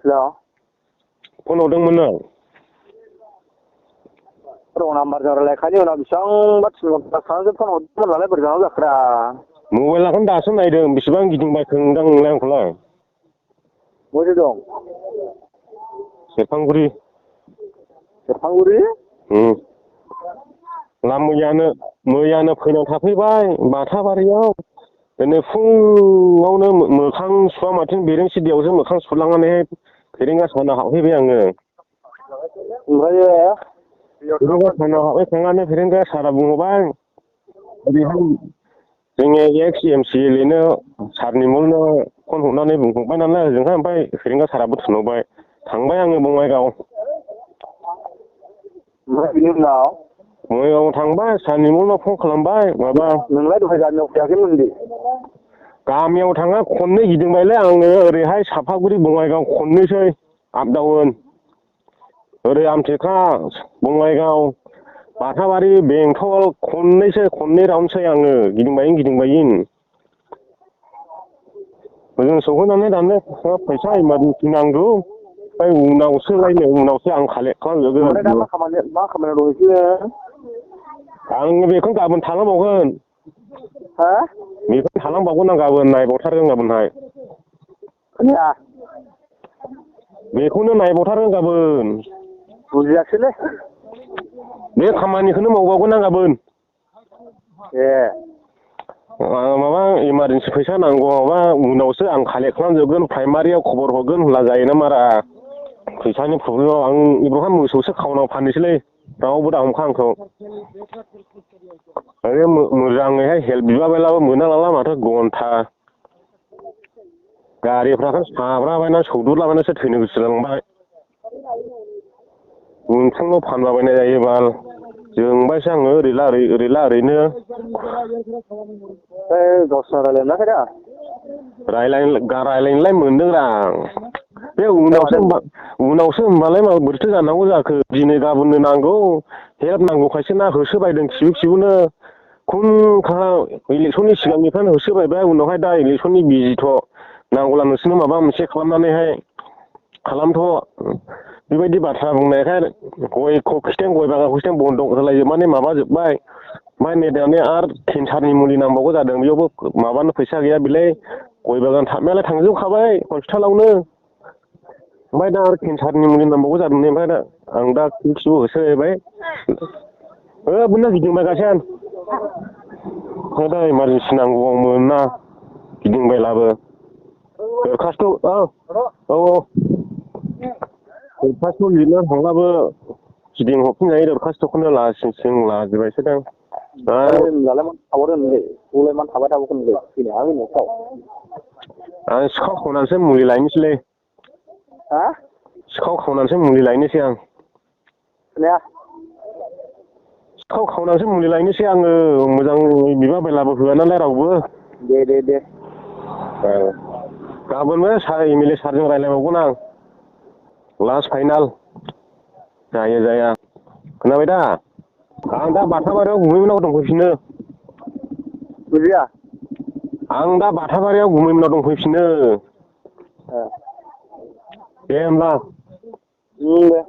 हेल' phone हरदोंमोन नों रं नाम्बारजों रायलायखांनायनि उनाव बेसेबांबा थिनहरखांनासो फन हरदोंमोन नालाय बोरै जानांगौ जाखोरा मबाइलखौनो दासो नायदों बेसेबां गिदिंबायखो नोंदां नोंलाय आंखौलाय बबेथो दं सेरफांगुरि सेरफांगुरि मैयानो फैनानै थाफैबाय बाथाबारियाव दिनै फुङावनो मोखां सुवा माथिं बेरेंसिदियावसो मोखां सुलांनानैहाय फेरेंगा सानाव हाबफैबाय आङो ओमफ्रायो फेरेंगा सानाव हाबफैखांनानै फेरेंगा सारा बुंहरबाय ओरैहाय जोंनि एक्स एम सि एल ए नो सारनिमलनो फन हरनानै बुंहरबाय नालाय ओजोंहाय ओमफ्राय फेरेंगा साराबो थिनहरबाय थांबाय आङो बङाइगाव ओमफ्राय बिनि उनाव बङाइगाव थांबाय सारनिमलनाव फन खालामबाय माबा नोंलाय दहाय गामियाव फैयाखैमोन दे गामियाव थाङा खननै गिदिंबायलै आङो ओरैहाय सापागुरि बङाइगाव खननैसै आप डाउन ओरै आमथेखा बङाइगाव बाथाबारि बेंथल खननै राउन्डसै आङो गिदिंबायिन ओजों सहैनानै दानो फैसा इमारजेन्सि नांगौ ओमफ्राय उनावसो आं कालेक्ट खालामजोबगोन ओमफ्राय दा मा खामानियाव दं नोंसोरो आङो बेखौ गाबोन थालांबावगोन हा बेखौ थालांबावगोन आं गाबोन नायबावथारगोन गाबोनहाय खोनाया बेखौनो नायबावथारगोन गाबोन बुजियासैलै बे खामानिखौनो मावबावगोन आं गाबोन ए माबा इमारजेन्सि फैसा नांगौ माबा उनावसो आं कालेक्ट खालामजोबगोन प्राइमारियाव खबर हरगोन होनब्ला जायोना मारा फैसानि प्रब्लेमाव आं बेवहाय मोसौसो खावना फाननोसैलै रावबो दा हमखा आंखौ ओरै मोजाङैहाय हेल्प बिलाबायब्लाबो मोनाब्ला माथो घन्टा गारिफ्राथ' साब्राबायना सौदुलाबायनासो थैनो गोसो जालांबाय नोंथांनाव फानलाबायनाय जायो बाल जोंबायसो आङो ओरैला ओरैनो गावस्रा रायलायनो मोनाखै दा रायलायनोलाय मोनदोंरा आं बे उनावसो होनबालाय बोरैथो जानांगौ जाखो दिनै गाबोननो नांगौ हेल्प नांगौखायसो ना होसोबायदों खिबु इलेक्सननि सिगांनिफ्रायनो होसोबायबाय उनावहाय दा इलेक्सननि बिजिथ' नांगौब्ला नोंसोरनो माबा मोनसे खालामनानैहाय खालामथ' बेबायदि बाथ्रा बुंनायखाय गयखौ खिथें गय बागानखौ खिथें बन्दक होलायजोबनानै माबाजोब्बाय ओमफ्राय नै दानिया आरो केन्सारनि मुलि नांबावगौ जादों बेयावबो माबानो फैसा गैया बेलाय गय बागान थाबनायालाय थांजोबखाबाय हस्पिटालावनो ओमफ्राय दा आरो केन्सारनि मुलि नांबावगौ जादों ओमफ्राय दा आं दा खिबु होसोबाय गिदिंबायगासिनो आं दा इमारजेन्सि नांगौआव मोना गिदिंबायब्लाबो दरखास्थ' दरखास्थ' लिरनो थांब्लाबो गिदिंहरफिनजायो दरखास्थ'खौनो लाजिंसिं लाजिबायसो दां आं सिखाव खावनानैसो मुलि लायनोसैलै सिखाव खावनानैसो मुलि लायनोसै आं खोनाया सिखाव खावनानैसो मुलि लायनोसै आङो मोजां बिबायबायब्लाबो होआ नालाय रावबो दे गाबोनबो सार एम एल ए सारजों रायज्लायबावगोन आं लास्ट फाइनाल जायो जाया खोनाबाय दा आं दा बाथाबारियाव गुमैमोननाव दंफैफिनो बुजिया आं दा बाथाबारियाव गुमैमोननाव दंफैफिनो दे होमब्ला दे